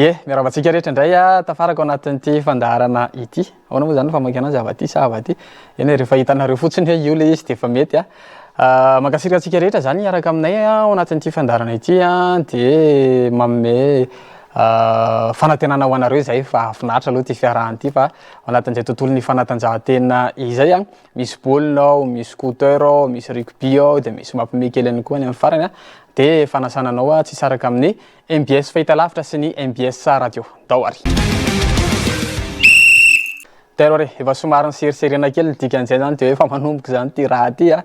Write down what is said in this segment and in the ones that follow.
Ie, miarahaba antsika rehetra indray a, tafaraka ao anatin'ity fandaharana ity. Ahoana moa izany ny famakiana azy, avy aty sa avy aty? Eny e, rehefa hitanareo fotsiny hoe io ilay izy dia efa mety a. Mankasitraka antsika rehetra izany hiaraka aminay ao anatin'ity fandaharana ity a, dia manome fanantenana ho anareo izay fa hahafinaritra aloha ity fiarahana ity fa ao anatin'izay tontolon'ny fanatanjahantena izay a, misy baolina ao, misy scooter ao, misy rugby ao, dia misy mampime kely ihany koa any amin'ny farany a, dia fanasana anao tsy hisaraka amin'ny Mbs fahitalavitra sy ny mbs radio. Ndao ary. Tero ary, efa somary niseriserena kely ny dikan'izay zany dia hoe efa manomboka izany ity raha ity a.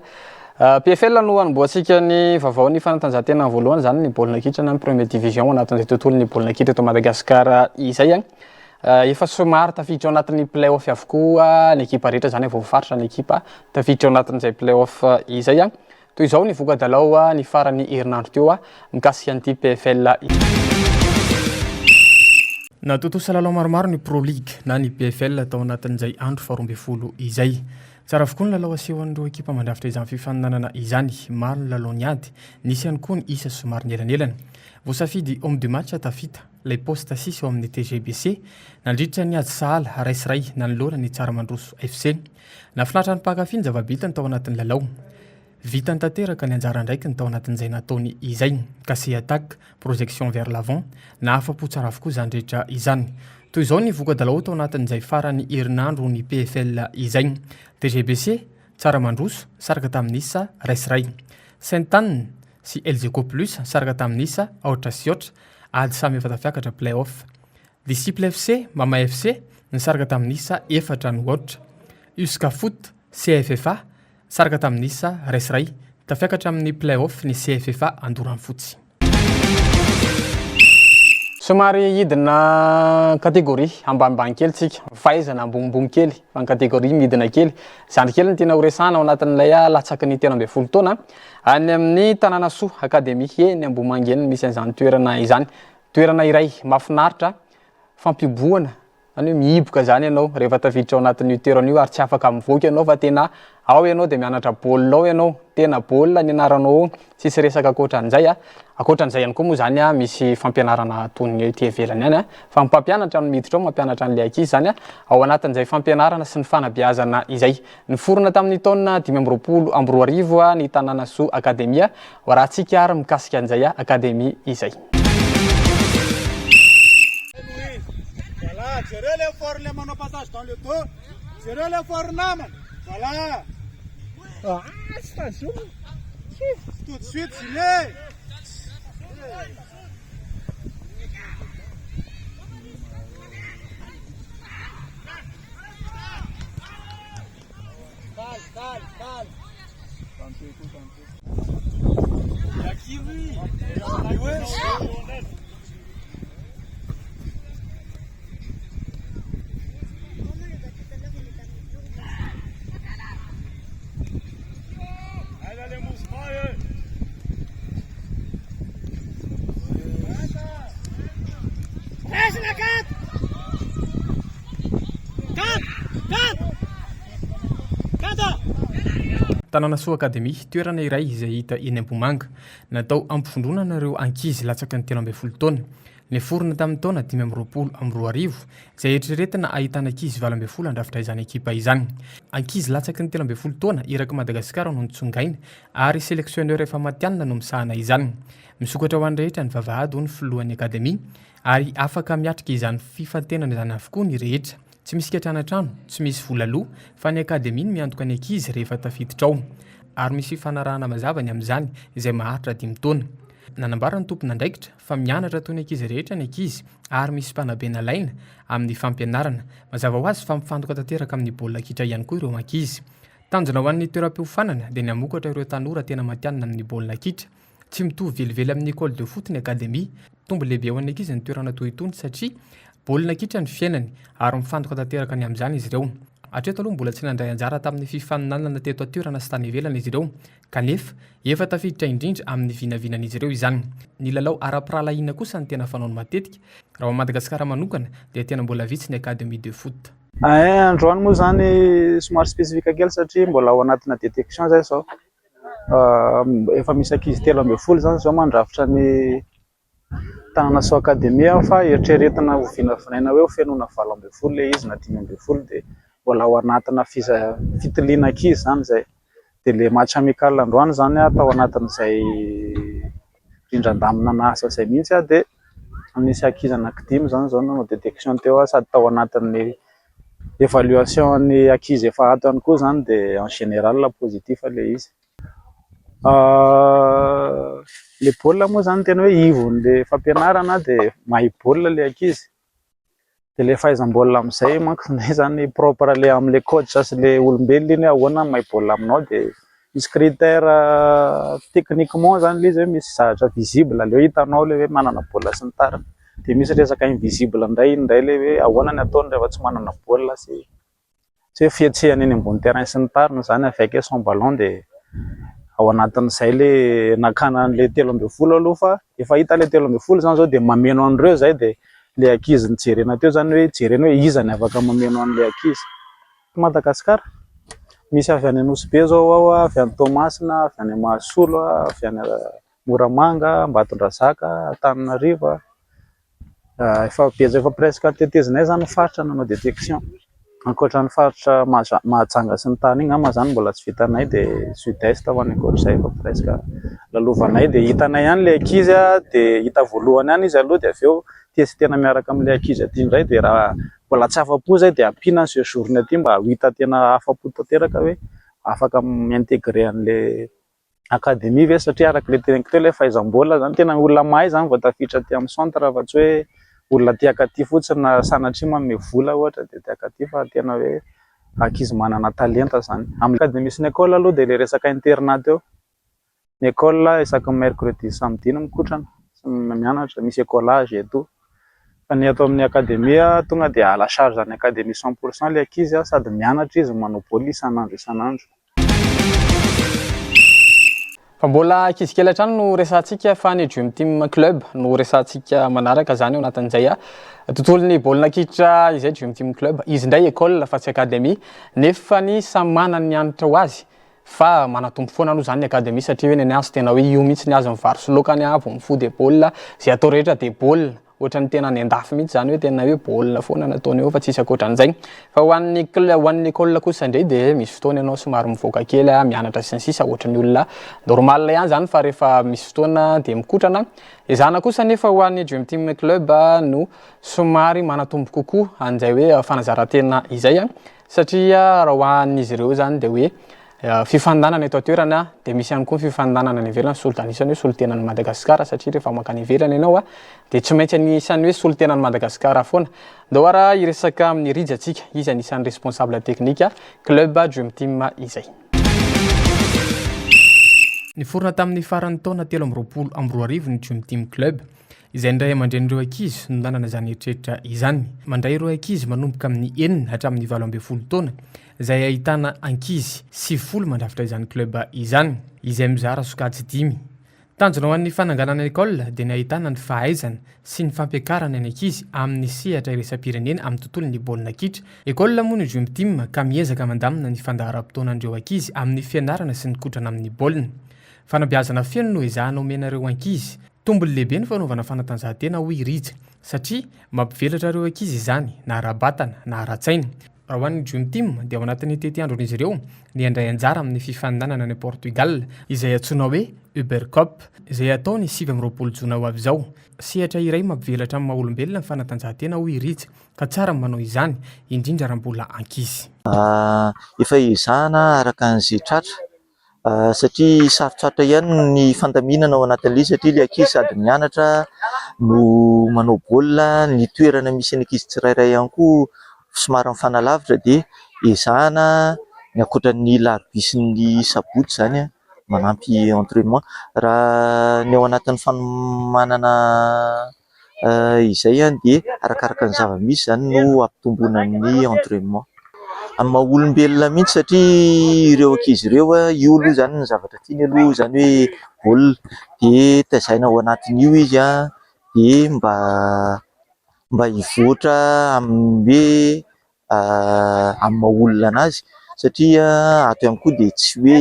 PFL no hanombohantsika ny vaovao ny fanatanjahantena voalohany izany ny baolina kitra na ny première division ao anatin'izay tontolon'ny baolina kitra eto Madagasikara izay a. Efa somary tafiditra ao anatin'ny play off avokoa ny ekipa rehetra izany voafaritra ny ekipa tafiditra ao anatin'izay play off izay a. Toy izao ny voka-dalao ny faran'ny herinandro teo mikasika an'ity PFL ity. Nahatontosa lalao maromaro ny Pro League na ny PFL tao anatin'izay andro faha 12 izay. Tsara avokoa ny lalao asehon'ireo ekipa mandrafitra izany fifaninanana izany. Maro ny lalao niady, nisy ihany koa ny isa somary nielanelana. Voasafidy homme du match tafita, ilay poste sisa ao amin'ny TGBC, nandritra ny ady sahala iray sy iray nanoloana ny Tsaramandroso FC. Nahafinaritra ny mpankafy ny zava-bitany tao anatin'ny lalao. Vitany tanteraka ny anjara andraikiny tao anatin'izay nataony izay. Cassé attaque, projection vers l'avant, nahafa-po tsara avokoa izany rehetra izany. Toy izao ny voka-dalao tao anatin'izay faran'ny herinandro ny PFL izay. TGBC, Tsaramandroso, nisaraka tamin'ny isa 1 sy 1. Sainte Anne sy Elgeco Plus nisaraka tamin'ny isa aotra sy aotra, ady samy efa tafiakatra play-off. Disciple FC, Mama FC, nisaraka tamin'ny isa efatra no aotra. Usca Foot, CFFA, nisaraka tamin'ny isa 1 sy 1. Tafiakatra amin'ny play-off ny CFFA Andoranfotsy. Somary hidina catégorie ambanimbany kely tsika, fahaizana ambonimbony kely fa ny catégorie midina kely. Zandry kely no tiana ho resahana ao anatin'ilay latsaky ny 13 taona any amin'ny Tanàna Soa Academy eny Ambohimanga eny no misy an'izany toerana izany. Toerana iray mahafinaritra, fampihobohana, zany hoe mihiboka zany ianao rehefa tafiditra ao anatin'io toerana io ary tsy afaka mivoaka ianao fa tena ao ianao dia mianatra baolina ao ianao, tena baolina ny anaranao ao, tsisy resaka ankoatran'izay a. Ankoatran'izay ihany koa moa zany a, misy fampianarana ataon'ny ety ivelany any a, fa ny mpampianatra no miditra ao mampianatra an'ilay ankizy zany a, ao anatin'izay fampianarana sy ny fanabeazana izay. Niforona tamin'ny taona 2025 ny Tanàna Soa Akademia, Hoarahantsika ary mikasika an'izay Akademia izay. Voilà, jereo le effort le manao passage dans le dos. Jereo le effort namana. Voilà. Ah, tsy tazomina. Tout de suite, gilet. Tanàna Soa Academy, toerana iray izay hita eny Ambohimanga. Natao hampivondronana ireo ankizy latsaky ny 13 taona. Niforona tamin'ny taona 2025, izay eritreretina ahitana ankizy 18 handrafitra izany ekipa izany. Ankizy latsaky ny 13 taona erak'i Madagasikara no notsongaina ary sélectionneur efa matihanina no misahana izany. Misokatra ho an'ny rehetra ny vavahady hoy ny filohan'ny Akademia ary afaka miatrika izany fifantenana izany avokoa ny rehetra. Tsy misy kiantranoantrano, tsy misy vola aloa fa ny Akademia no miantoka ny ankizy rehefa tafiditra ao. Ary misy fifanarahana mazava ny amin'izany izay maharitra dimy taona. Nanambara ny tompon'andraikitra fa mianatra toy ny ankizy rehetra ny ankizy ary misy mpanabe nalaina amin'ny fampianarana. Mazava ho azy fa mifantoka tanteraka amin'ny baolina kitra ihany koa ireo ankizy. Tanjona ho an'ny toeram-piofanana dia ny hamokatra ireo tanora tena matihanina amin'ny baolina kitra. Tsy mitovy velively amin'ny école de foot ny académie. Tombony lehibe ho an'ny ankizy ny toerana toy itony satria baolina kitra ny fiainany ary mifantoka tanteraka ny amin'izany izy ireo. Hatreto aloha mbola tsy nandray anjara tamin'ny fifaninanana teto an-toerana sy tany ivelany izy ireo kanefa efa tafiditra indrindra amin'ny vinavinan'izy ireo izany. Ny lalao ara-pirahalahiana kosa no tena fanaony matetika. Raha ao Madagasikara manokana dia tena mbola vitsy ny académie de foot. Androany moa izany somary spécifique kely satria mbola ao anatina détection izay izao. Efa misy ankizy 13 izany izao mandrafitra ny. Tanana Soa Academy aho fa eritreretina ho vinavinaina hoe ho fenoina 18 ilay izy na 15 dia mbola ao anatina fitiliana ankizy izany izay. Dia ilay match amical androany izany tao anatin'izay rindran-damina asa izay mihitsy aho dia nisy ankizy anankidimy izany izao nanao détection teo sady tao anatin'ny évaluation ny ankizy efa ato ihany koa izany dia en général positif ilay izy. Ilay baolina moa izany tena hoe ivon'ilay fampianarana dia mahay baolina ilay ankizy. Dia ilay fahaizam-baolina amin'izay manko indray izany propre ilay amin'ilay coach sy ilay olombelona iny hoe ahoana ny mahay baolina aminao dia misy critère techniquement izany ilay izy hoe misy zavatra visible ilay hoe hitanao ilay hoe manana baolina sy ny tariny. Dia misy resaka invisible indray iny indray ilay hoe ahoana ny ataony rehefa tsy manana baolina sy tsy hoe fihetsehany eny ambony terrain sy ny tariny izany avec et sans ballon dia ao anatin'izay ilay nakana an'ilay 13 aloha fa efa hita ilay 13 izany izao dia mameno an'ireo izay dia ilay ankizy nijerena teo izany hoe jerena hoe iza ny afaka mameno an'ilay ankizy. Madagasikara, misy avy any Nosy Be izao ao, avy any Toamasina, avy any Mahasolo, avy any Moramanga, Ambatondrazaka, Antananarivo. Efa betsaka, efa presque tetezinay izany ny faritra nanao détection. Ankoatra ny faritra Mahajanga sy ny tany iny angamba izany mbola tsy vitanay dia sud est ho any ankoatr'izay efa presque lalovanay dia hitanay ihany ilay ankizy dia hita voalohany ihany izy aloha dia avy eo testena miaraka amin'ilay ankizy aty indray dia raha mbola tsy afa-po izay dia ampiana ny séjour-ny aty mba ho hita tena afa-po tanteraka hoe afaka mi-intégrer an'ilay académie ve satria araka ilay teneniko teo ilay fahaizam-baolina izany tena olona mahay izany vao tafiditra aty amin'ny centre fa tsy hoe olona te hankaty fotsiny na sanatria manome vola ohatra dia te hankaty fa tena hoe ankizy manana talenta izany. Amin'ny académie sy ny école aloha dia ilay resaka internat teo, ny école isaky ny mercredi sy samedi no mikotrana sy mianatra, misy écolage et tout fa ny ato amin'ny académie tonga dia à la charge an'ny académie 100 % ilay ankizy sady mianatra izy no manao baolina isan'andro isan'andro. Fa mbola ankizy kely hatrany no resahantsika fa ny Dream Team Club no resahantsika manaraka izany ao anatin'izay tontolon'ny baolina kitra izay Dream Team Club. Izy indray école fa tsy académie nefa ny samy manana ny hanitra ho azy fa manatombo foana aloha izany ny académie satria hoe ny azy tena hoe io mihitsy ny azy ny vary sy laokany vao mifoha dia baolina, izay atao rehetra dia baolina. Ohatran'ny tena any andafy mihitsy izany hoe tena hoe baolina foana no ataony eo fa tsisy ankoatran'izay. Fa ho an'ny cl- ho an'ny école kosa indray dia misy fotoana ianao somary mivoaka kely mianatra sy ny sisa ohatran'ny olona normal ihany izany fa rehefa misy fotoana dia mikotrana. Ezahana kosa nefa ho an'ny Dream Team Club no somary manatombo kokoa an'izay hoe fanazaran-tena izay satria raha ho an'izy ireo izany dia hoe Fifaninanana eto an-toerana dia misy ihany koa ny fifaninanana any ivelany solon anisan'ny hoe solontenan'i Madagasikara satria rehefa mankany ivelany ianao dia tsy maintsy anisan'ny hoe solontenan'i Madagasikara foana. Ndao ara hiresaka amin'i Rija antsika, izy anisan'ny responsable technique club Dream Team izay. Niforona tamin'ny faran'ny taona 2023 ny Dream Team Club, izay ny ray aman-drenin'ireo ankizy no nanana izany eritreritra izany. Mandray ireo ankizy manomboka amin'ny enina hatramin'ny 18 taona izay ahitana ankizy 90 mandrafitra izany club izany, izay mizara sokajy dimy. Tanjona ho an'ny fananganana école dia ny ahitana ny fahaizana sy ny fampiakarana ny ankizy amin'ny sehatra iraisam-pirenena amin'ny tontolon'ny baolina kitra. École moa ny Dream Team ka miezaka mandamina ny fandaharam-potoanan'ireo ankizy amin'ny fianarana sy ny kotrana amin'ny baolina. Fanabeazana feno no ezahana omena ireo ankizy. Tombony lehibe ny fanaovana fanatanjahantena hoy i Rija satria mampivelatra ireo ankizy izany na ara-batana na ara-tsaina. Raha ho an'ny Dream Team dia ao anatin'ny tetiandron'izy ireo ny handray anjara amin'ny fifaninanana any Portugal izay antsoina hoe Uber Cup izay hatao ny 29 jona ho avy izao. Sehatra iray mampivelatra amin'ny maha olombelona ny fanatanjahantena hoy i Rija ka tsara ny manao izany indrindra raha mbola ankizy. Efa ezahana araka an'izay tratra satria sarotsarotra ihany ny fandaminana ao anatin'ilay izy satria ilay ankizy sady mianatra no manao baolina, ny toerana misy ny ankizy tsirairay ihany koa somary mifanalavitra dia ezahana ny ankoatran'ny alarobia sy ny sabotsy izany manampy entrainement. Raha ny ao anatin'ny fanomanana izay dia arakaraka ny zava-misy izany no hampitomboana ny entrainement. Amin'ny maha olombelona mihitsy satria ireo ankizy ireo, io aloha izany ny zavatra tiany aloha izany hoe baolina dia tezaina ao anatin'io izy dia mba mba hivoatra amin'ny hoe amin'ny maha olona an'azy satria ato ihany koa dia tsy hoe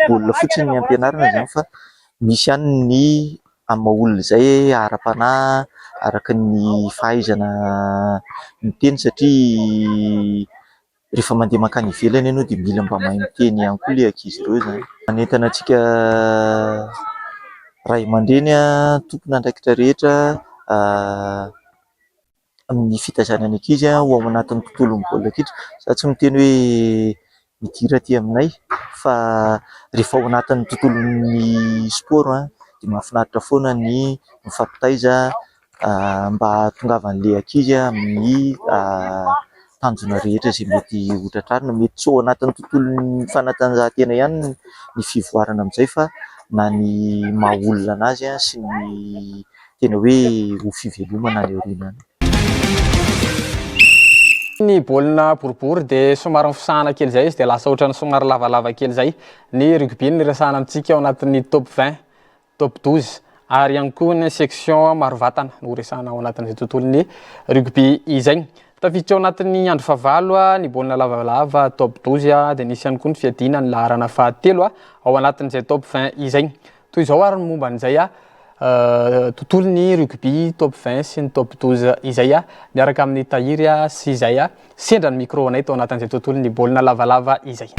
baolina fotsiny ny ampianarina izany fa misy ihany ny amin'ny maha olona izay ara-panahy, araka ny fahaizana miteny satria rehefa mandeha mankany ivelany ianao dia mila mba mahay miteny ihany koa ilay ankizy ireo izany. Manentana antsika ray aman-dreny, tompon'andraikitra rehetra amin'ny fitaizana ny ankizy ho ao anatin'ny tontolon'ny baolina kitra. Izaho tsy miteny hoe midira aty aminay fa rehefa ao anatin'ny tontolon'ny sport dia mahafinaritra foana ny mifampitaiza mba hahatongavan'ilay ankizy amin'ny tanjona rehetra izay mety ho tratrarina. Mety tsy ao anatin'ny tontolon'ny fanatanjahantena ihany ny fivoarana amin'izay fa na ny maha olona an'azy sy ny tena hoe ho fivelomana any aoriana any. Ny baolina boribory dia somary mifosahana kely izay izy dia lasa ohatran'ny somary lavalava kely izay. Ny rugby no niresahana amintsika ao anatin'ny top 20, top 12 ary ihany koa ny section marovatana no horesahana ao anatin'izay tontolon'ny rugby izay. Tafiditra ao anatin'ny andro fahavalo ny baolina lavalava top 12 dia nisy ihany koa ny fiadiana ny laharana fahatelo ao anatin'izay top 20 izay. Toy izao ary ny momba an'izay tontolon'ny rugby top 20 sy ny top 12 izay miaraka amin'ny Tahiry sy izay sendra ny micro anay tao anatin'izay tontolon'ny baolina lavalava izay.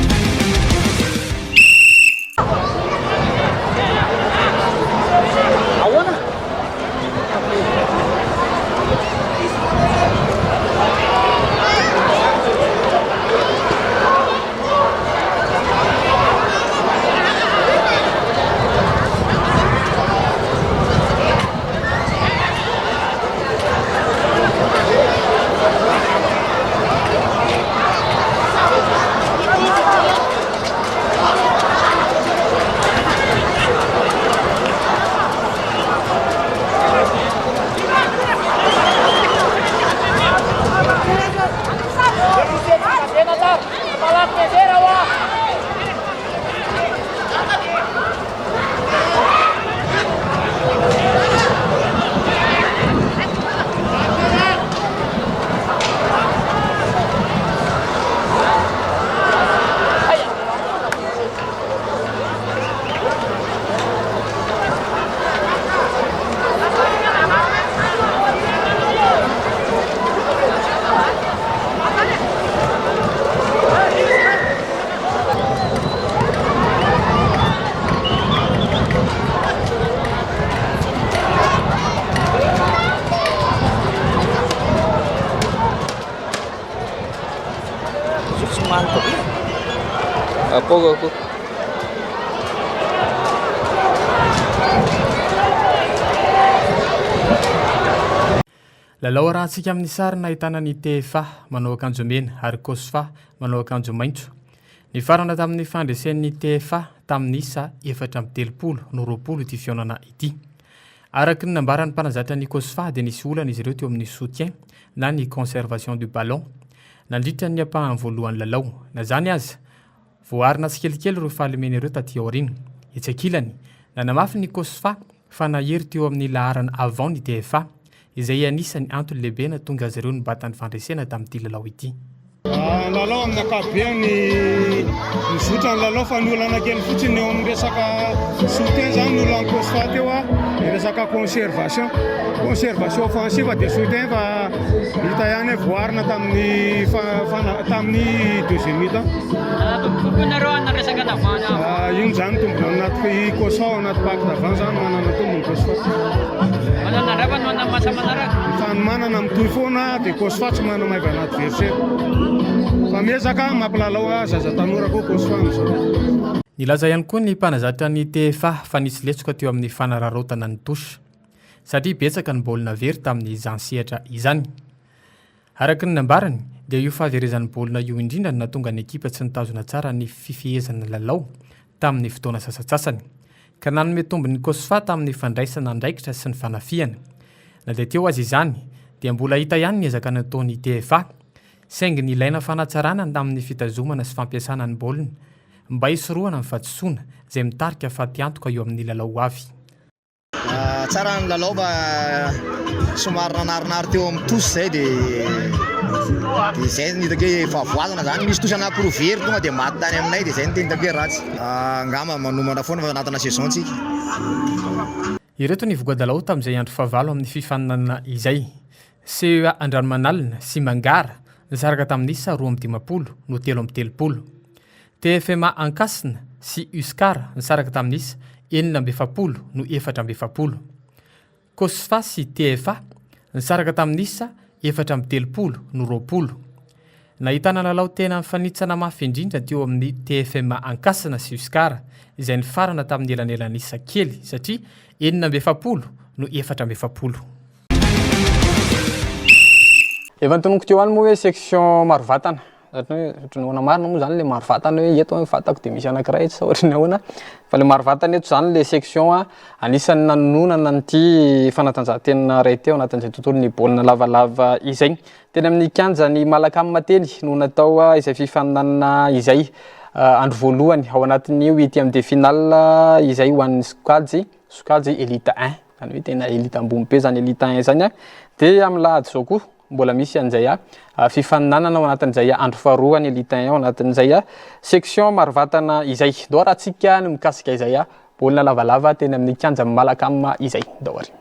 Lalao arahantsika amin'ny sary nahitana ny TFA manao akanjo mena ary Cosfa manao akanjo maitso. Nifarana tamin'ny fandresen'ny TFA tamin'ny isa 34 no 20 ity fihaonana ity. Araka ny nambaran'ny mpanazatra ny Cosfa dia nisy olana izy ireo teo amin'ny soutien na ny conservation du ballon nandritra ny ampahany voalohan'ny lalao. Na izany aza, voaarina tsikelikely ireo fahalemena ireo taty aoriana. Etsy ankilany, nanamafy ny Cosfa fa nahery teo amin'ny laharana avant ny TFA, izay anisan'ny antony lehibe nahatonga azy ireo nibata ny fandresena tamin'ity lalao ity. Lalao amin'ny ankapobeny mizotra ny lalao fa ny olana kely fotsiny eo amin'ny resaka soutien zany ny olan'ny Cosfa teo a, ny resaka conservation, conservation offensive dia soutien fa hita ihany hoe voarina tamin'ny tamin'ny deuxième mi-temps. Iny zany tombony ao anaty Cosfa ao anaty pack d'avant zany manana tombony Cosfa. Ny fanomanana mitohy foana dia Cosfa tsy manamaivana adversaire fa miezaka mampilalao zaza tanora koa Cosfa amin'izao. Nilaza ihany koa ny mpanazatra ny TFA fa nisy lesoka teo amin'ny fanararaotana ny touche satria betsaka ny baolina very tamin'izany sehatra izany. Araka ny nambarany dia io fahaverezan'ny baolina io indrindra no nahatonga ny ekipa tsy nitazona tsara ny fifehezana ny lalao tamin'ny fotoana sasantsasany, ka nanome tombony ny Cosfa tamin'ny fandraisana andraikitra sy ny fanafihana. Na dia teo aza izany dia mbola hita ihany ny ezaka nataon'ny TFA, saingy nilaina fanatsarana ny tamin'ny fitazomana sy fampiasana ny baolina mba hisorohana ny fahadisoana izay mitarika fatiantoka eo amin'ny lalao ho avy. Tsara ny lalao fa somary nanarinary teo amin'ny tosy izay dia dia izay no hitako hoe fahavoazana izany. Misy tosy anankiroa very tonga dia maty tany aminay dia izay no tena hitako hoe ratsy. Angamba manomana foana fa anatina saison tsika. Ireto ny voka-dalao tamin'izay andro fahavalo amin'ny fifaninanana izay. CEA Andranomanalina sy Mangara nisaraka tamin'ny isa 52 no 33. TFMA Ankasina sy Uscar nisaraka tamin'ny isa 46 no 44. Cosfa sy TFA nisaraka tamin'ny isa 34 no 20. Nahitana lalao tena nifanitsana mafy indrindra teo amin'ny TFMA Ankasina sy Uscar izay nifarana tamin'ny elanelan'isa kely satria 46 no 44. Efa notononiko teo ihany moa hoe section maro vatana, satria hoe ohatran'ny ahoana marina moa zany le maro vatana hoe eto ny vatako de misy anankiray eto sa ohatran'ny ahoana, fa le maro vatana eto zany le section a anisan'ny nanononana an'ity fanatanjahantena iray ity ao anatin'izay tontolon'ny baolina lavalava izay. Teny amin'ny kianjan'ny Malacam teny no natao izay fifaninanana izay, andro voalohany ao anatin'ny huitième de finale izay ho an'ny sokajy sokajy Elite un. Zany hoe tena elite ambony be zany elite 1 zany a. Dia amin'ny lahady izao koa mbola misy an'izay a fifaninanana ao anatin'izay andro faharoa ny elite 1 ao anatin'izay a section marovatana izay. Ndao arahantsika ny mikasika izay a baolina lavalava teny amin'ny kianjan'i Malacam izay. Ndao ary.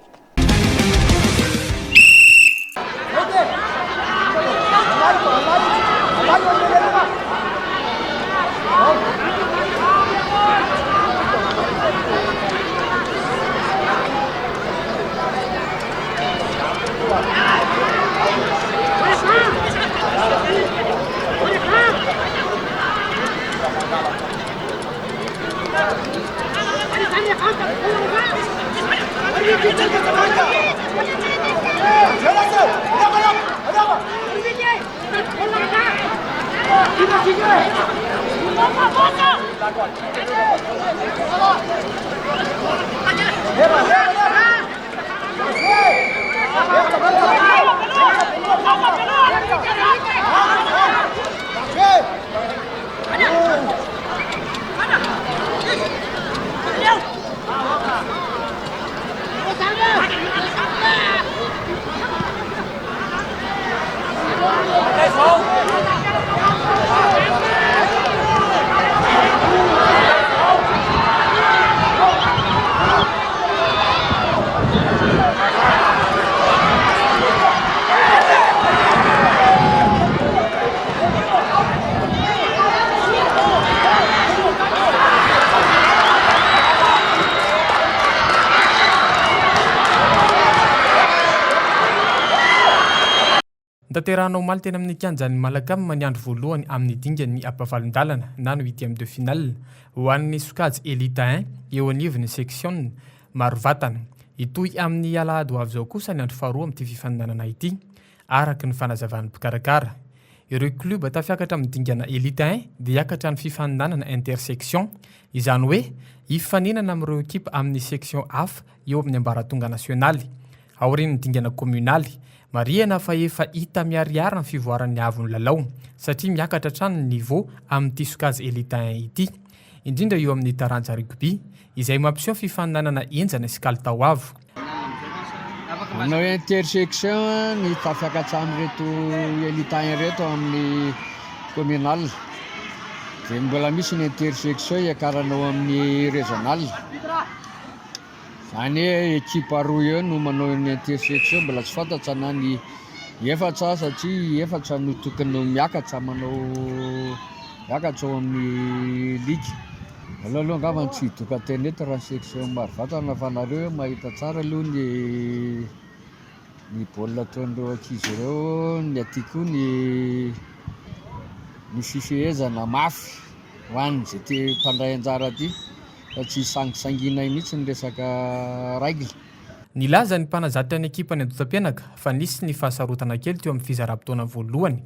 Notanterahina omaly teny amin'ny kianjan'ny Malacam ny andro voalohany amin'ny dingan'ny ampahavalon-dalana na ny huitième de finale ho an'ny sokajy Elite un eo anivon'ny seksiona Marovatana. Hitohy amin'ny alahady ho avy izao kosa ny andro faharoa amin'ity fifaninanana ity, araka ny fanazavan'ny mpikarakara. Ireo klioba tafiakatra amin'ny dingana Elite un dia hiakatra ny fifaninanana intersection, izany hoe hifaninana amin'ireo ekipa amin'ny section hafa eo amin'ny ambaratonga nasionaly. Aorian'ny dingana kominaly, marihana fa efa hita miharihary ny fivoaran'ny haavon'ny lalao, satria miakatra hatrany ny niveau amin'ity sokajy Elite un ity, indrindra eo amin'ny taranja rugby, izay mampiseho fifaninanana henjana sy kalitao avo. Hanao intersection ny tafiakatran'ireto Elite un ireto amin'ny communal, dia mbola misy ny intersection hiakarana ao amin'ny regional. Zany hoe ekipa roa eo no manao ny intersection, mbola tsy fantatra na ny efatra satria efatra no tokony ho miakatra manao miakatra ao amin'ny ligue. Aleo aloha angamba tsy hidoka tena eto raha ny section Marovatana fa nareo mahita tsara aloha ny ny baolina ataon'ireo ankizy ireo, ny aty koa ny ny fifehezana mafy ho an'izay te mpandray anjara aty. Fa tsy sangisanginay mihitsy ny resaka règle. Nilaza ny mpanazatra ny ekipan'ny Andotapenaka fa nisy ny fahasarotana kely teo amin'ny fizaram-potoana voalohany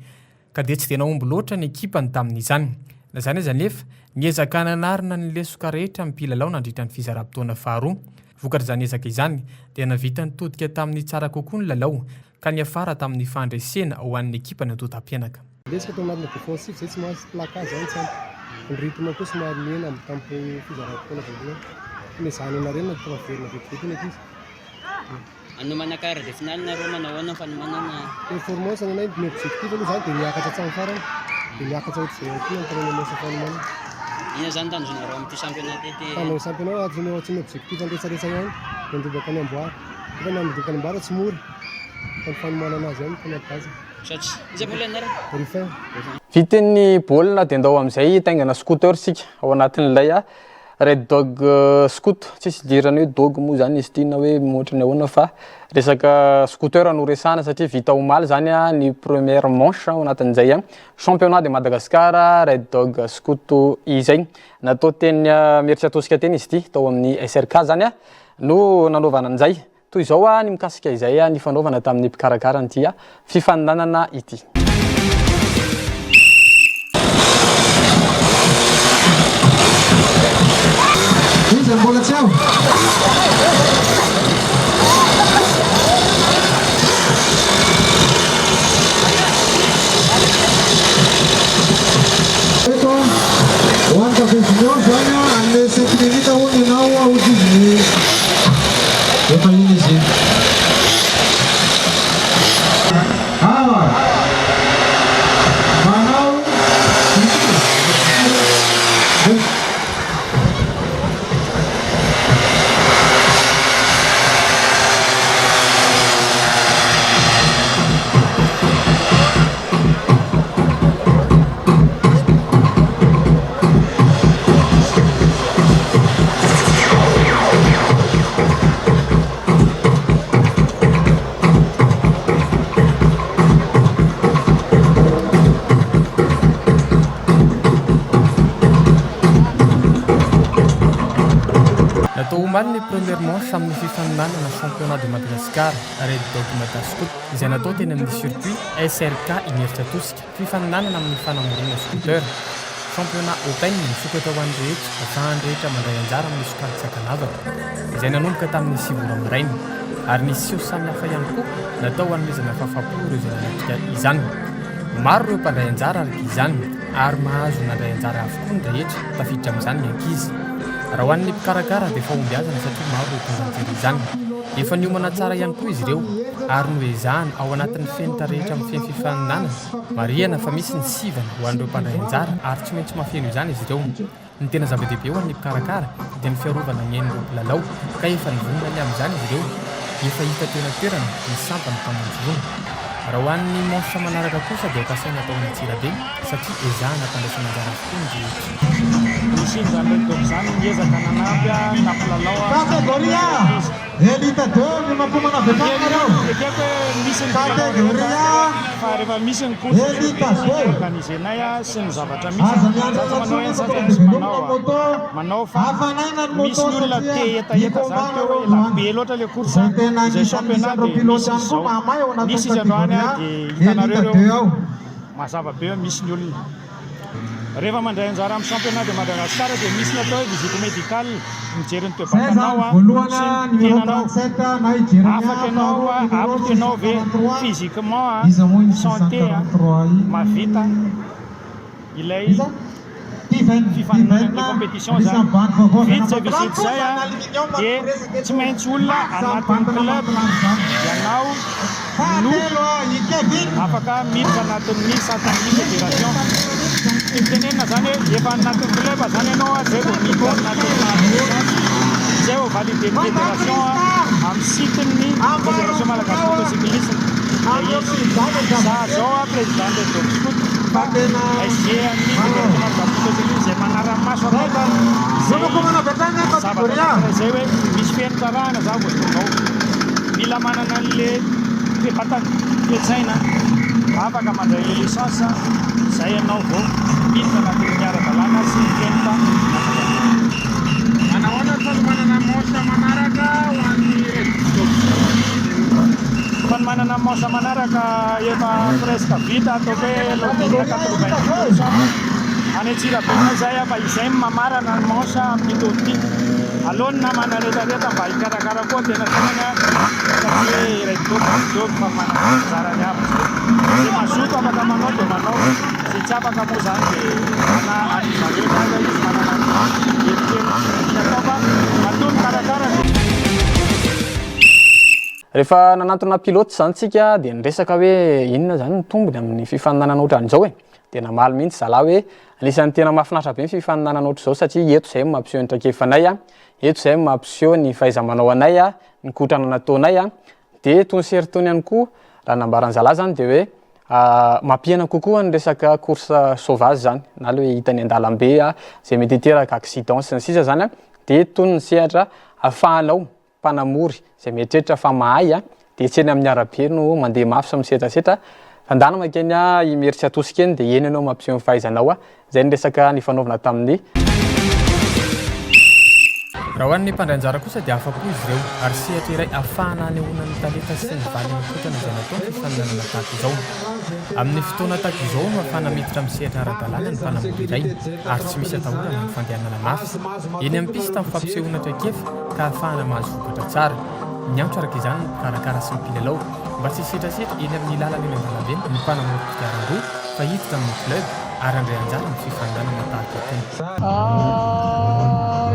ka dia tsy dia nahomby loatra ny ekipany tamin'izany. Na izany aza anefa, niezaka nanarina ny lesoka rehetra ny mpilalao nandritra ny fizaram-potoana faharoa. Vokatr'izany ezaka izany dia nahavita nitodika tamin'ny tsara kokoa ny lalao ka niafara tamin'ny fandresena ho an'ny ekipan'ny Andotapenaka. Resaka tao anatina défensif zay tsy mahazo placage zany tsy ampy. Ny rythme koa somary nihena amin'ny tamin'ny fizaram-potoana voalohany. Fa nezahana narenina dia tafaverina vetivety ny ankizy. Hanomana quart de finale nareo manao ahoana ny fanomanana? Performance ny anay, ny objectif aloha zany dia miakatra hatramin'ny farany, dia miakatra ohatr'izay ihany koa ny entraînement sy ny fanomanana. Inona zany tanjonareo amin'ity championnat ity? Tanjon'ny championnat, tsy ny objectif ny rehetrarehetra ihany. Nandrobaka ny amboara. Nefa ny handrobaka ny amboara tsy mora fa ny fanomanana azy ihany no tena base. Misaotra. Iza moa ilay anarana? Rufin. Vita ny baolina dia ndao amin'izay hitaingana scooter isika ao anatin'ilay Red Dog Scoot. Tsisy idirana hoe dog moa izany izy ity na hoe ohatran'ny ahoana fa resaka scooter no resahana satria vita omaly izany ny première manche ao anatin'izay championnat de Madagascar Red Dog Scoot izay. Natao teny Imerintsiatosika teny izy ity, tao amin'ny SRK izany no nanaovana an'izay. Toy izao ny mikasika izay nifanaovana tamin'ny mpikarakara an'ity fifaninanana ity. Iza mbola tsy ao? Eto ho an'i Café Junior zany a, hanome cinq minutes hono ianao hozy izy ny efa iny izy iny. Awa manao Natao omaly ny première manche amin'ny fifaninanana championnat de Madagascar Red Dog Mada Scoot. izay natao teny amin'ny circuit SRK Imerintsiatosika, fifaninanana amin'ny fanamoriana scooter. Championnat Open misokatra ho an'ny rehetra, ahafahan'ny rehetra mandray anjara amin'ny sokajy tsy ankanavaka, izay nanomboka tamin'ny sivy ora maraina. Ary nisy seho samihafa ihany koa natao hanomezana fahafahampo ireo izay nanatrika izany. Maro ireo mpandray anjara araka izany, ary mahazo nandray anjara avokoa ny rehetra, tafiditra amin'izany ny ankizy. Raha ho an'ny mpikarakara dia fahombiazana satria maro ireo tonga nijery izany. Efa niomana tsara ihany koa izy ireo ary noezahana ao anatin'ny fenitra rehetra mifehy fifaninanana. Marihana fa misy ny sivana ho an'ireo mpandray anjara ary tsy maintsy mahafeno izany izy ireo. Ny tena zava-dehibe ho an'ny mpikarakara dia ny fiarovana ny ain'ireo mpilalao ka efa nivonona ny amin'izany izy ireo. Efa hita teo an-toerana ny sampan'ny mpamonjy voina. Raha ho an'ny manche manaraka kosa dia kasaina atao any Antsirabe satria ezahana hampandraisana anjara avokoa ny rehetra. Nisy izany Red Dog izany niezaka nanampy nampilalao Catégorie A, Elite 2, miomakomana avy hatrany nareo. Ekeko hoe misy ny mpilalao Catégorie rehetra A, fa rehefa misy ny course dia Elite misy ny 2. organiser-nay sy ny zavatra misy. Aza miandry Za tsy ela manao intsony eny, fa za tonga tsy dia velomina manao ny moto. manao fa Hafanaina ny misy moto ny olona satria te hetaheta zany teo hikomba hoe nareo ela androany. be loatra le course Izay tena izay anisan'ny championnat isan'ireo dia pilote misy ihany izy koa zao. mahamay ao anatin'ny Nisy izy androany catégorie A, dia hitanareo Elite ireo 2 ao. mazava be hoe misy ny olona. Rehefa mandray anjara amin'ny championnat de Madagascar dia misy ny atao hoe visite médicale, mijery ny Zay toe-batanao zany, sy voalohany ny numéro tenanao. 37 na i Jeremia, Afaka ianao, faharoa numéro apte ianao ve 643, physiquement, iza moa iny santé, 643 iny? mahavita ilay Iza? Tiven, fifaninanana, Tiven, ilay compétition anisan'ny zany. bandy vaovao avy Vita any izay Ambatolampy visite koa izay zany aluminium no dia resaka tsy eto. maintsy olona Zany anatin'ny bandina club Ambatolampy zany. ianao no Fahatelo i Kevin. afaka miditra anatin'ny satan'ny fédération. Tiako tenenina zany hoe efa anatin'ny club zany ianao zay vao miditra anatin'ny zay vao valider-n'ny fédération amin'ny site-n'ny fédération malagasy motocyclisme. Ilay izy. Za zao président des Dog Scout fa SG an'ny fédération malagasy motocyclisme izay manara-maso akaiky izay zavatra anankiray izay hoe misy fenitra arahana za vao tonga ao. Mila manana an'le toe-batana, toe-tsaina afaka mandray le licence izay ianao vao miditra anatin'ny ara-dalàna sy ny fenitra napetraka. Manahoana ny fanomanana manche manaraka ho an'ny Red Dog? Fanomanana manche manaraka efa presque vita ataoko hoe lodina 90%. Any Antsirabe indray izay fa izay no mamarana ny manche amin'ity taona ity. Aleo ny namana rehetra rehetra mba hikarakara koa tena tenany fa tsy hoe iray groupe ry groupe fa manana ny anjarany avy izay. Izay mazoto afaka manao dia manao, izay tsy afaka moa izany dia na any zareo aza izy manana ny eritreriny sy ny tiany atao fa matoa mikarakara dia. Rehefa nanantona pilote izany tsika dia niresaka hoe inona izany ny tombony amin'ny fifaninanana ohatran'izao e? Dia namaly mihitsy zalahy hoe anisan'ny tena mahafinaritra be ny fifaninanana ohatr'izao satria eto izay no mampiseho ny traikefanay, eto izay no mampiseho ny fahaiza-manao anay, ny kotrana nataonay. Dia tony sy ery tony ihany koa, raha nambaran'ny zalahy izany dia hoe mampihena kokoa ny resaka course sauvage izany na ilay hoe hita eny an-dalambe izay mety hiteraka accident sy ny sisa izany dia tony ny sehatra ahafahanao mpanamory izay mieritreritra fa mahay dia tsy eny amin'ny arabe no mandeha mafy sy misetrasetra fa ndana mankeny Imerintsiatosika eny dia eny ianao mampiseho ny fahaizanao. Izay ny resaka nifanaovana tamin'ny. Raha ho an'ny mpandray anjara kosa dia afa-po izy ireo ary sehatra iray ahafahana hanehoana ny talenta sy ny valin'ny kotrana izay natao ny fifaninanana tahaka izao. Amin'ny fotoana tahaka izao no ahafahana miditra amin'ny sehatra ara-dalàna ny mpanamory iray ary tsy misy atahorana ny fandehanana mafy. Eny amin'ny piste amin'ny fampisehoana traikefa ka ahafahana mahazo vokatra tsara. Miantso araka izany ny mpikarakara sy ny mpilalao mba tsy hisetrasetra eny amin'ny lalana eny an-dalambe ny mpanamory kodiaran-droa fa hiditra amin'ny club ary handray anjara amin'ny fifaninanana tahaka itony.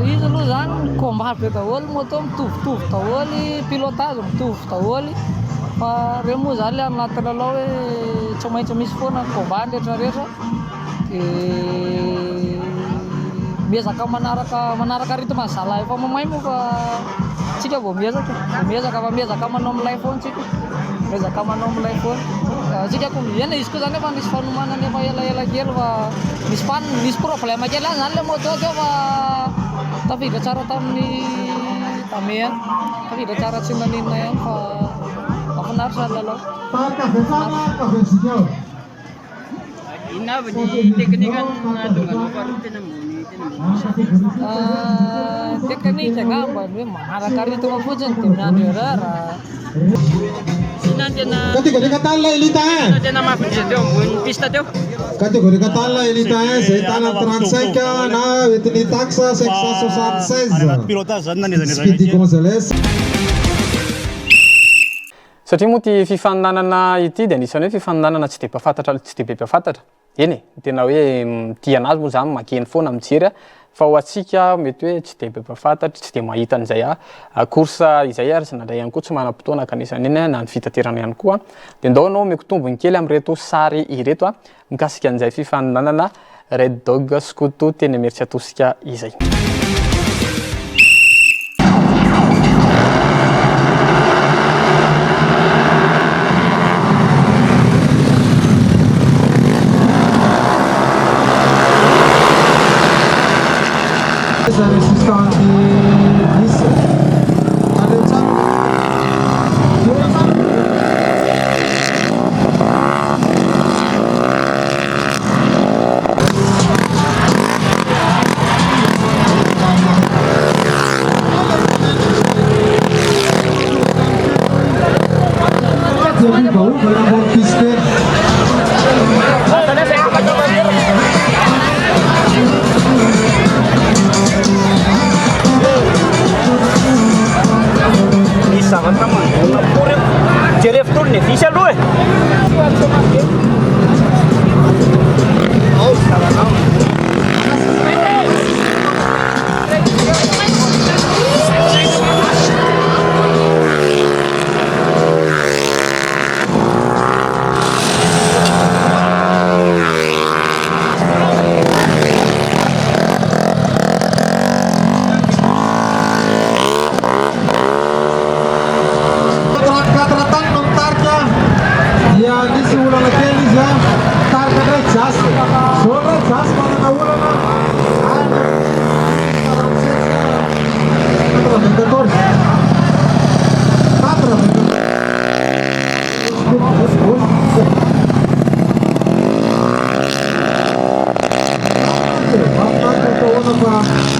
Izy aloha zany combat be daholo moto mitovitovy daholo pilotage mitovy daholo fa reo moa zany le anaty lalao hoe tsy maintsy misy foana ny combat ny rehetra rehetra de miezaka manaraka manaraka rythme ny zalahy efa mamay moa fa tsika vao miezaka vao miezaka fa miezaka manao milay foana tsika miezaka manao milay foana tsika koa eny izy koa zany efa nisy fanomanana efa elaela kely fa nisy panne nisy problème kely ihany zany le moto teo fa tafiditra tsara tamin'ny dame ihany tafiditra tsara tsy naninona ihany fa mahafinaritra ny lalao. Inona avy ny teknika nahatonga anao faharoa teny ambony teny ambony bus? Teknika angamba ny hoe manaraka rythme fotsiny dia miandry erreur. Inona no tena Catégorie Catale Elite 1. Inona no tena mafy indrindra teo ambony piste teo? Catégorie Catale Elite 1 izay ahitana 35 na entin'ny taxe 576. Speedy Gonzales. Satria moa ity fifaninanana ity dia anisan'ny hoe fifaninanana tsy dia mpahafantatra tsy dia be mpahafantatra. Eny e, ny tena hoe tia anazy moa zany mankeny foana mijery a, fa ho antsika mety hoe tsy dia be mpahafantatra, tsy dia mahita an'izay course izay ary indraindray ihany koa tsy manam-potoana ka anisan'iny na ny fitaterana ihany koa. Dia ndao ianao omeko tombony kely amin'ireto sary ireto a, mikasika an'izay fifaninanana Red Dog Skoto teny Imerintsiatosika izay. Misy zavatra mandona pory eo. Jerevo tournevis aloha e. 34 tany no mitarika dia nisy olana kely izy a mitarika indray Jasy zao indray Jasy manana olana any 94 94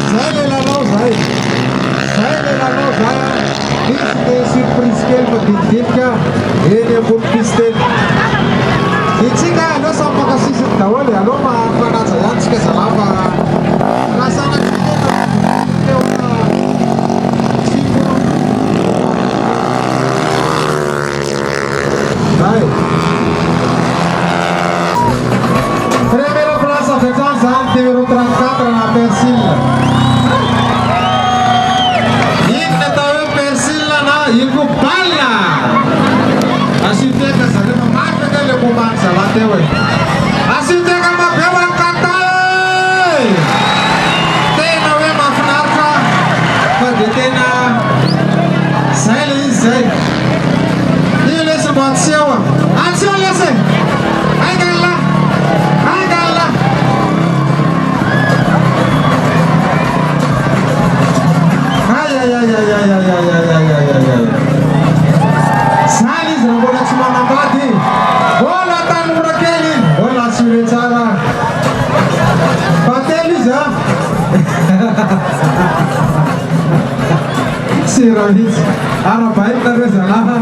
Zay le lalao zay. Zay le lalao zay a. Misy ny surprise kely madinidinika eny ambony piste eny. Itsika aleo samy maka sisiny daholo e. Aleo mifanaja ihany tsika zalahy fa raha sanatria tena teo tsy Zay. Première place avy hatrany zany numéro 34 na Persil. Iny ny atao hoe persil na iny koa balle. Asio teka zareo fa Sera mihitsy. Arahabaina nareo zalahy a.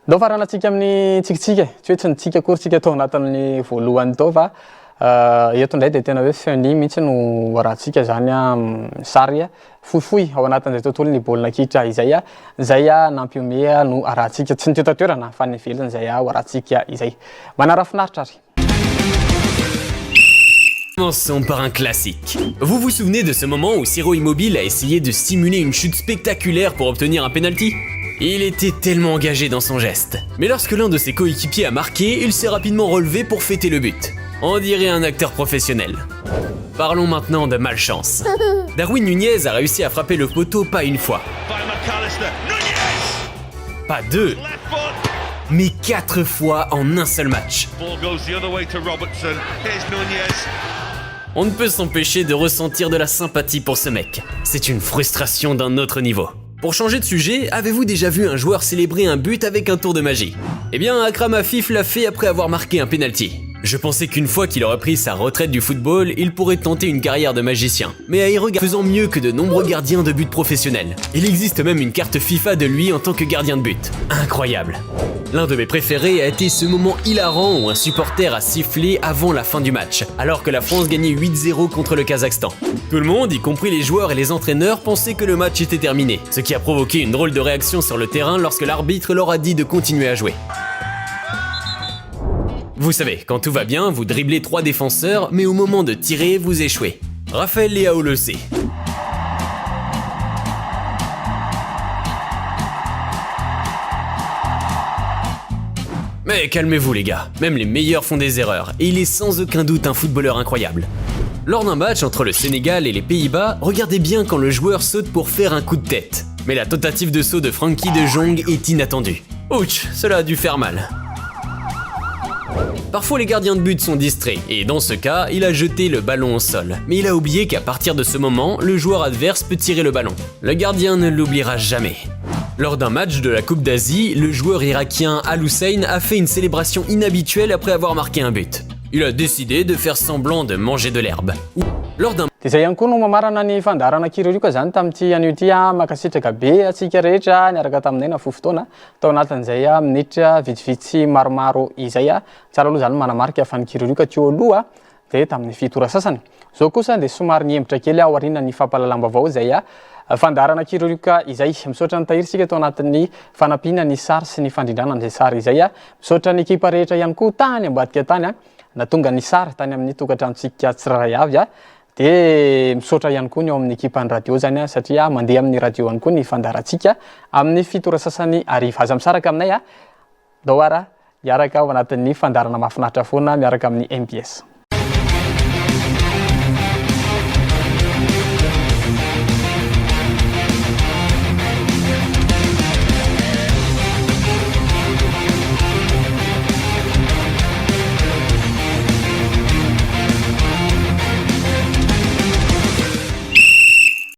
Ndao faranantsika amin'ny tsikitsiky e! Tsy hoe tsy nitsiky akory tsika tao anatin'ny voalohany tao fa eto indray dia tena hoe funny mihitsy no arahantsika izany sary fohifohy ao anatin'izay tontolon'ny baolina kitra izay, izay nampihomehy no arahantsika. Tsy ny teto an-toerana fa ny ivelany izay ho arahantsika izay. Manara finaritra ary. Commençons par un classique. Vous vous souvenez de ce moment où Ciro Immobile a essayé de simuler une chute spectaculaire pour obtenir un penalty Il était tellement engagé dans son geste. Mais lorsque l'un de ses coéquipiers a marqué, il s'est rapidement relevé pour fêter le but. On dirait un acteur professionnel. Parlons maintenant de malchance. Darwin Nunez a réussi à frapper le poteau pas une fois. Pas deux, mais quatre fois en un seul match. On ne peut s'empêcher de ressentir de la sympathie pour ce mec. C'est une frustration d'un autre niveau. Pour changer de sujet, avez-vous déjà vu un joueur célébrer un but avec un tour de magie Eh bien, Akram Afif l'a fait après avoir marqué un penalty. Je pensais qu'une fois qu'il aurait pris sa retraite du football, il pourrait tenter une carrière de magicien. Mais à y regarder, faisant mieux que de nombreux gardiens de but professionnels. Il existe même une carte FIFA de lui en tant que gardien de but. Incroyable. L'un de mes préférés a été ce moment hilarant où un supporter a sifflé avant la fin du match, alors que la France gagnait 8-0 contre le Kazakhstan. Tout le monde, y compris les joueurs et les entraîneurs, pensaient que le match était terminé, ce qui a provoqué une drôle de réaction sur le terrain lorsque l'arbitre leur a dit de continuer à jouer. Vous savez, quand tout va bien, vous dribblez trois défenseurs, mais au moment de tirer, vous échouez. Raphaël Leao le sait. Mais calmez-vous les gars, même les meilleurs font des erreurs, et il est sans aucun doute un footballeur incroyable. Lors d'un match entre le Sénégal et les Pays-Bas, regardez bien quand le joueur saute pour faire un coup de tête. Mais la tentative de saut de Frankie de Jong est inattendue. Ouch, cela a dû faire mal. Parfois les gardiens de but sont distraits, et dans ce cas, il a jeté le ballon au sol. Mais il a oublié qu'à partir de ce moment, le joueur adverse peut tirer le ballon. Le gardien ne l'oubliera jamais. Lors d'un match de la Coupe d'Asie, le joueur irakien Al Hussein a fait une célébration inhabituelle après avoir marqué un but. Il a décidé de faire semblant de manger de l'herbe. Lors d'un Dia izay ihany koa no mamarana ny fandaharana Kiririoka izany tamin'ity anio ity. Mankasitraka be antsika rehetra niaraka taminay nafoy fotoana tao anatin'izay minitra vitsivitsy maromaro izay. Tsara aloha izany manamarika fa ny Kiririoka teo aloha dia tamin'ny fito ora sasany. Izao kosa dia somary nihemotra kely aorian'ny fampahalalam-baovao izay fandaharana Kiririoka izay. Misaotra an'i Tahiry isika tao anatin'ny fanampiana ny sary sy ny fandrindrana an'izay sary izay. Misaotra ny ekipa rehetra ihany koa tany ambadika tany natonga ny sary tany amin'ny tokantranontsika tsirairay avy. Dia misaotra ihany koa ny ao amin'ny ekipan'ny radio izany satria mandeha amin'ny radio ihany koa ny fandaharantsika amin'ny fito ora sasany hariva. Aza misaraka aminay, ndao ara hiaraka ao anatin'ny fandaharana mahafinaritra foana miaraka amin'ny mbs.